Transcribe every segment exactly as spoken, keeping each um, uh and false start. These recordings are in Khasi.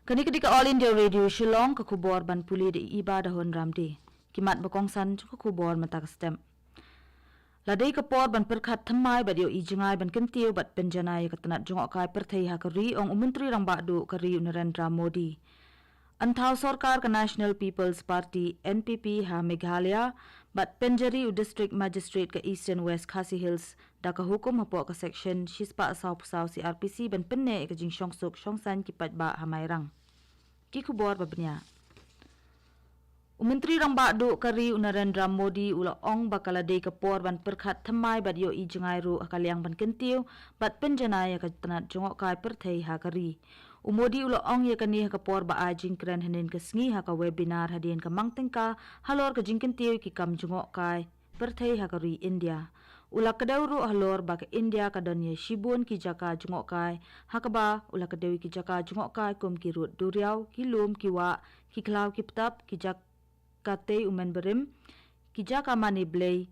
Kane ka dei ka All India Radio Shillong, ka khubor ban pule da i Iba Dahun Ramde. Ki mat ba kongsan jong ka khubor mynta ka step. La dei ka por ban pyrkhat thymmai bad ïohi jngai ban kyntiew bad pynjanai ïa ka tnat jngohkai pyrthei ha ka ri, ong u Myntri Rangbah Duh ka ri u Narendra Modi. Yn thaw sorkar ka National People's Party, N P P, ha Meghalaya bad pynjari u District Magistrate ka Eastern West Khasi Hills da ka hukum hapoh ka Section shispah sawphew saw C R P C ban pynneh ïa ka jingshongsuk shongsaiñ ki paidbah ha Mairang. Ki khubor ba bniah. U Myntri Rangbah Duh ka ri u Narendra Modi u la ong ba ka la dei ka por ban pyrkhat thymmai bad ïohi jngai ruh ha ka liang ban kyntiew bad pynjanai ïa ka tnat jngohkai pyrthei ha ka ri. U Modi u la ong ïa kane ha ka por ba ai jingkren hynnin ka sngi ha ka webinar hadien ka mang tyngka halor ka jingkyntiew ïa ki kam jngohkai pyrthei ha ka ri India. U la kdew ruh halor ba ka India ka don ïa shibun ki jaka jngohkai, ha kaba u la kdew ïa ki jaka jngohkai kum ki rud duriaw, ki lum, ki wah, ki khlaw ki btap, ki jaka tei u mynbarim, ki jaka mane blei,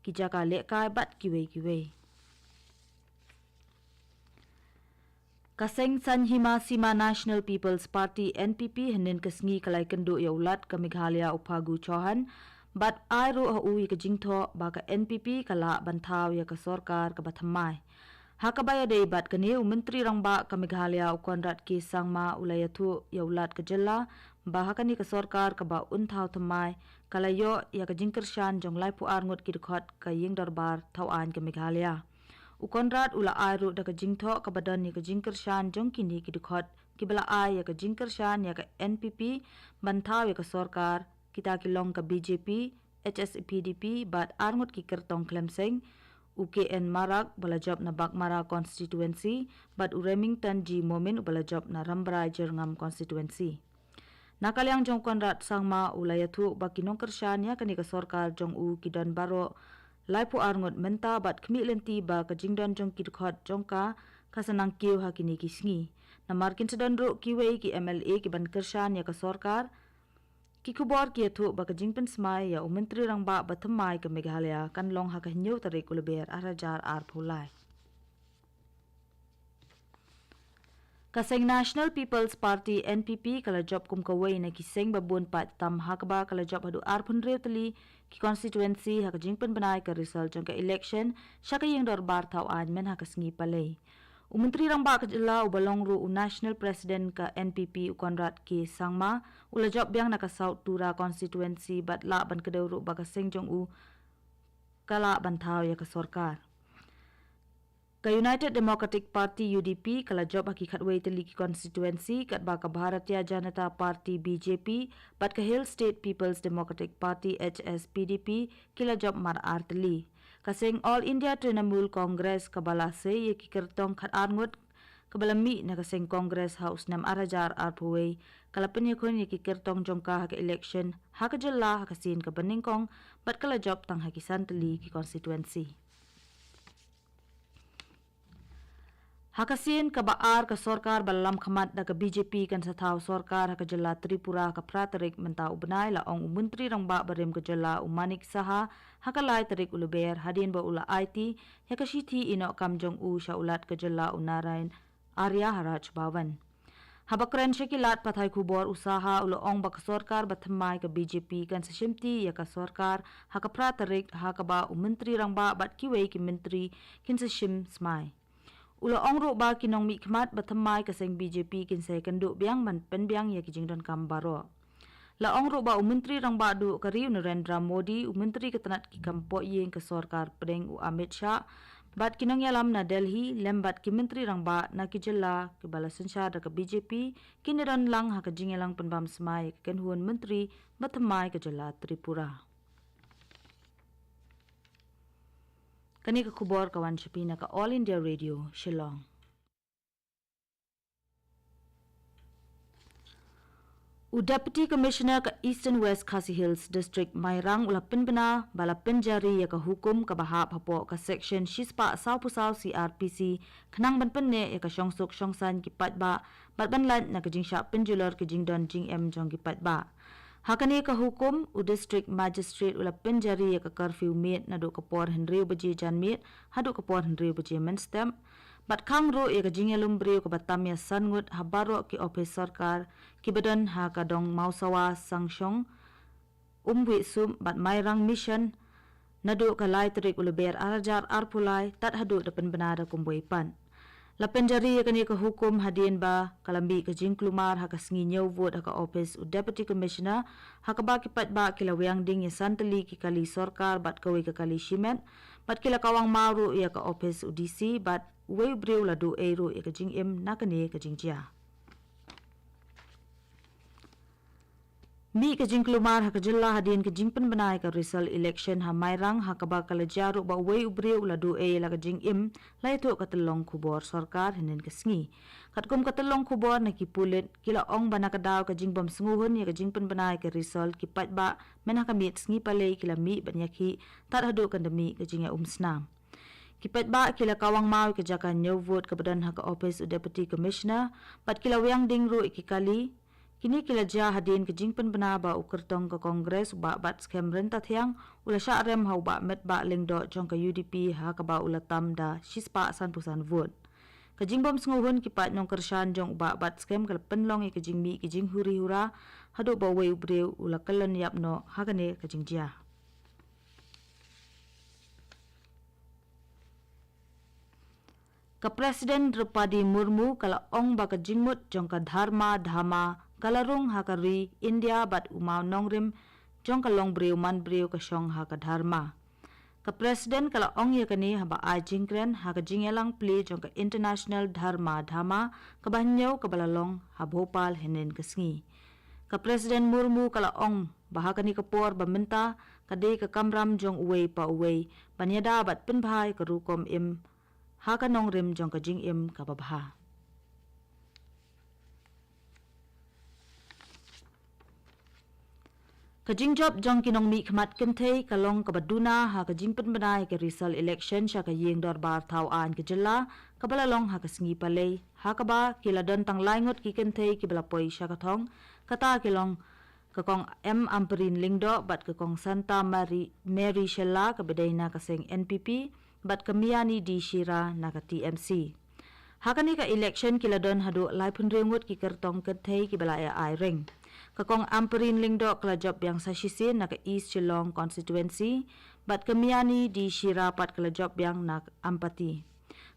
ki jaka lehkai bad kiwei kiwei. Ka seng Saiñ Hima Sima National People's Party, N P P, hynnin ka sngi ka la ïakynduh ïa u Lat ka Meghalaya u Phagu Chauhan bad ai ruh ha u ïa ka jingthoh ba ka N P P ka lah ban thaw ïa ka sorkar kaba thymmai. Ha kaba ïadei bad kane, u Myntri Rangbah ka Meghalaya u Conrad K Sangma u la ïathuh ïa u Lat ka jylla ba ha kane ka sorkar kaba un thaw thymmai ka la ïoh ïa ka jingkyrshan jong laiphew ar ngut ki dkhot ka Ïing Dorbar Thaw Aiñ ka Meghalaya. U Conrad u la ai ruh da ka jingthoh kaba don ïa ka jingkyrshan jong kine ki dkhot kiba la ai ïa ka jingkyrshan ïa ka N P P ban thaw ïa ka sorkar, kita ki long ka B J P, H S P D P bad ar ngut ki kyrtong khlem seng, u K N Marak uba la jop na Baghmara constituency bad u Remington G Momin uba la jop na Rambrai Jyrngam constituency. Na ka liang jong u Conrad Sangma u la ïathuh ba ki nongkyrshan ïa kane ka sorkar jong u ki don baroh laiphew ar ngut mynta bad khmih lynti ba ka jingdon jong ki dkhot jong ka ka sa nang kiew ha kine ki sngi. Namar kin sa don ruh kiwei ki M L A ki ban kyrshan ïa ka sorkar. Ki khubor ki ïathuh ba ka jingpynsmai ïa u Myntri Rangbah ba thymmai ka Meghalaya kan long ha ka hynñiew tarik u Lber ar hajar arphew lai. Ka seng National People's Party, N P P, ka la jop kum kawei na ki seng ba bun paid tam ha kaba ka la jop haduh arphew hynriew tylli ki constituency ha ka jingpynbna ïa ka result jong ka election sha ka Ïing Dorbar Thaw Aiñ mynha ka sngi Palei. U Myntri Rangbah ka jylla uba long ruh u National President ka N P P u Conrad K Sangma u la jop biang na ka South Tura constituency bad lah ban kdew ruh ba ka seng jong u ka lah ban thaw ïa ka sorkar. Ka United Democratic Party, U D P, ka la jop ha ki khatwei tylli ki constituency, katba ka Bharatiya Janata Party, B J P, bad ka Hill State People's Democratic Party, H S P D P, ki la jop mar ar tylli. Ka seng All India Trinamool Congress kaba la sei ïa ki kyrtong khat ar ngut kaba la mih na ka seng Congress ha u snem ar hajar arphew wei, ka la pynïakhun ïa ki kyrtong jong ka ha ka election ha ka jylla ha ka sien kaba nyngkong bad ka la jop tang ha ki san tylli ki constituency. Ha ka sien kaba ar, ka sorkar ba lam khmat da ka B J P kan sa thaw sorkar ha ka jylla Tripura ha ka phra tarik mynta u bnai, la ong u Myntri Rangbah barim ka jylla u Manik Saha ha ka lai tarik u Lber, hadien ba u la aiti ïa ka shithi ïehnoh kam jong u sha u Lat ka jylla u Narayan Arya ha Raj Bhavan. Haba kren sha ki lad pathai khubor, u Saha u la ong ba ka sorkar ba thymmai ka B J P kan sa shimti ïa ka sorkar ha ka phra tarik, ha kaba u Myntri Rangbah bad kiwei ki myntri kin sa shim smai. U la ong ruh ba ki nongmihkhmat ba thymmai ka seng B J P kin sa ïakynduh biang ban pynbiang ïa ki jingdonkam baroh. La ong ruh ba u Myntri Rangbah Duh ka ri u Narendra Modi, u Myntri ka tnat ki kam pohïing ka sorkar pdeng u Amit Shah, bad ki nongïalam na Delhi lem bad ki Myntri Rangbah na ki jylla kiba la synshar da ka B J P kin ïadon lang ha ka jingïalang pynbam smai ïa ka kynhun myntri ba thymmai ka jylla Tripura. Kane ka khubor ka wan sha phi na ka All India Radio, Shillong. U Deputy Commissioner ka Eastern West Khasi Hills District, Mairang, u la pynbna ba la pynjari ïa ka hukum kaba hap hapoh ka Section shispah sawphew saw C R P C khnang ban pynneh ïa ka shongsuk shongsaiñ ki paidbah bad ban lait na ka jingshah pynjulor ki jingdon jingem jong ki paidbah. Ha kane ka hukum, u District Magistrate u la pynjari ïa ka curfew miet naduh ka por hynriew baje janmiet haduh ka por hynriew baje mynstep, Bad khang ruh ïa ka jingïalum briew kaba tam ïa san ngut ha baroh ki ophis sorkar kiba don ha ka dong Mawsawa, Sangshong, Umwiesum bad Mairang Mission naduh ka lai tarik u Lber ar hajar arphew lai tad haduh da pynbna da kumwei pat. La pynjari ïa kane ka hukum hadien ba ka la mih ka jingkulmar ha ka sngi ñiew vote ha ka ophis u Deputy Commissioner, ha kaba ki paidbah ki la wiang ding ïa san tylli ki kali sorkar bad kawei ka kali shimet, bad ki la kawang maw ruh ïa ka ophis u D C bad uwei u briew la duh ei ruh ïa ka jingim na kane ka jingjia. Mih ka jingkulmar ha ka jylla hadien ka jingpynbna ïa ka result election ha Mairang, ha kaba ka la jia ruh ba uwei u briew u la duh ei la ka jingim, la ïathuh ka tyllong khubor sorkar hynnin ka sngi. Katkum ka tyllong khubor na ki pulit, ki la ong ba na ka daw ka jingbym sngewhun ïa ka jingpynbna ïa ka result, ki paidbah mynha ka miet sngi Palei ki la mih ban ïakhih tad haduh kan da mih ka jingïaumsnam. Ki paidbah ki la kawang maw ïa ka jaka ñiew vote kaba don ha ka ophis u Deputy Commissioner, bad ki la wiang ding ruh ïa ki kali. Kine ki la jia hadien ka jingpynbna ba u kyrtong ka Congress u Bah Batskhem Ryntathiang u la shah rem ha u Bah Metbah Lyngdoh jong ka U D P, ha kaba u la tam da shispah sanphew san vote. Ka jingbym sngewhun ki paid nongkyrshan jong u Bah Batskhem ka la pynlong ïa ka jingmih ki jinghuri hura, haduh ba uwei u briew u la kyllon ïap noh ha kane ka jingjia. Ka President Droupadi Murmu ka la ong ba ka jingmut jong ka Dharma Dhama ka la rung ha ka ri India bad u mawnongrim jong ka longbriew manbriew ka shong ha ka dharma. Ka President ka la ong ïa kane haba ai jingkren ha ka jingïalang plie jong ka International Dharma Dhama kaba hynñiew kaba la long ha Bhopal hynnin ka sngi. Ka President Murmu ka la ong ba ha kane ka por ba mynta ka dei ka kamram jong uwei pa uwei ban ïada bad pynbha ïa ka rukom im ha ka nongrim jong ka jingim kaba bha. Ka jingjop jong ki nongmihkhmat kynthei ka long kaba duna ha ka jingpynbna ïa ka result election sha ka ïing dorbar thaw aiñ ka jylla kaba la long ha ka sngi Palei, ha kaba ki la don tang lai ngut ki kynthei kiba la poi sha ka thong, kata ki long ka Kong M Ampareen Lyngdoh bad ka Kong Santa Mary, Mary Shylla kaba dei na ka seng N P P, bad ka Miani D Shira na ka T M C. Ha kane ka election ki la don haduh laiphew hynriew ngut ki kyrtong kynthei kiba la ïa ai ring. Ka Kong Ampareen Lyngdoh ka la jop biang sa shisien na ka East Shillong constituency, bad ka Miani D Shira pat ka la jop biang na Ampati.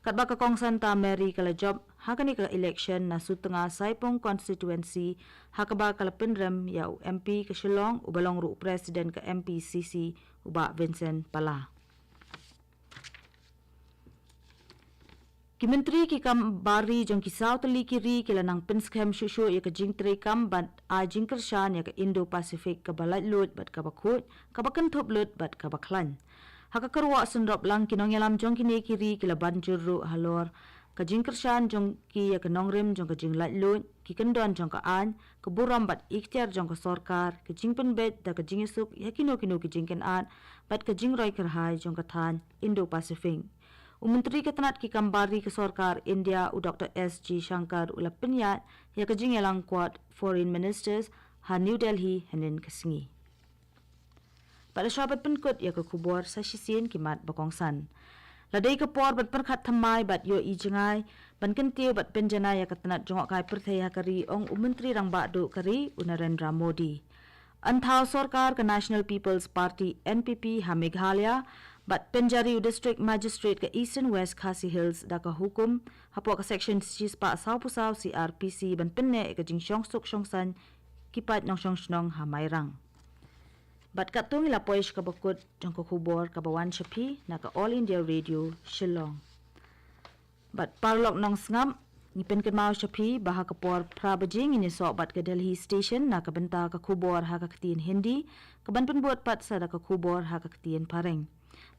Katba ka Kong Santa Mary ka la jop ha kane ka election na Sutnga Saipung constituency, ha kaba ka la pynrem ïa u M P ka Shillong uba long ruh u President ka M P C C, u Bah Vincent Pala. Ki myntri ki kam bar ri jong ki saw tylli ki ri ki la nang pynskhem shuh shuh ïa ka jingtrei kam bad ai jingkyrshan ïa ka Indo-Pacific kaba laitluid bad kaba khuid, kaba kynthup lut bad kaba khlaiñ. Ha ka kyrwoh synrop lang ki nongïalam jong kine ki ri ki la ban jur ruh halor ka jingkyrshan jong ki ïa ka nongrim jong ka jinglaitluid, ki kyndon jong ka aiñ, ka burom bad ikhtiar jong ka sorkar, ka jingpynbeit da ka jingïasuk ïa kino kino ki jingkynad, bad ka jingroi kyrhai jong ka thaiñ Indo-Pacific. U Myntri ka tnat ki kam bar ri ka sorkar India, u Doctor S Jaishankar, u la pynïaid ïa ka jingïalang Quad Foreign Ministers ha New Delhi hynnin ka sngi. Bad la shwa ban pynkut ïa ka khubor, sa shisien ki mat ba kongsan. La dei ka por ban pyrkhat thymmai bad ïohi jngai ban kyntiew bad pynjanai ïa ka tnat jngohkai pyrthei ha ka ri, ong u Myntri Rangbah Duh ka ri, u Narendra Modi. Yn thaw sorkar ka National People's Party, N P P, ha Meghalaya bad pynjari u District Magistrate ka Eastern West Khasi Hills da ka hukum hapoh ka Section shispah sawphew saw C R P C ban pynneh ïa ka jingshong suk shong saiñ ki paid nongshong shnong ha Mairang. Bad katto ngi la poi sha kaba kut jong ka khubor kaba wan sha phi na ka All India Radio Shillong. Bad paralok nongsngap, ngi pynkynmaw sha phi ba ha ka por phra baje ngin ïasoh bad ka Delhi Station na ka bynta ka khubor ha ka ktien Hindi, kaban pynbud pat sa da ka khubor ha ka ktien Phareng.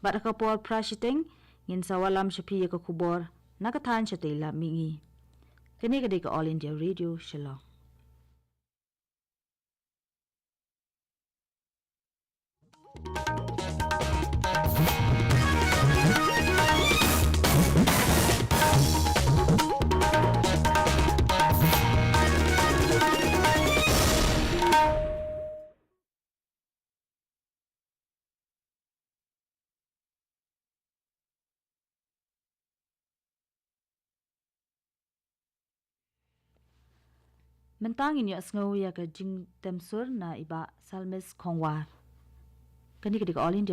Bad ha ka por phra shiteng ngin sa wallam sha phi ïa ka khubor na ka thaiñ shatei la mihngi. Kane ka dei ka All India Radio Shillong. Mynta ngin ïohsngew ïa ka jingtem sur na i Bah Salmis Khongwar. Kane ka dei ka All India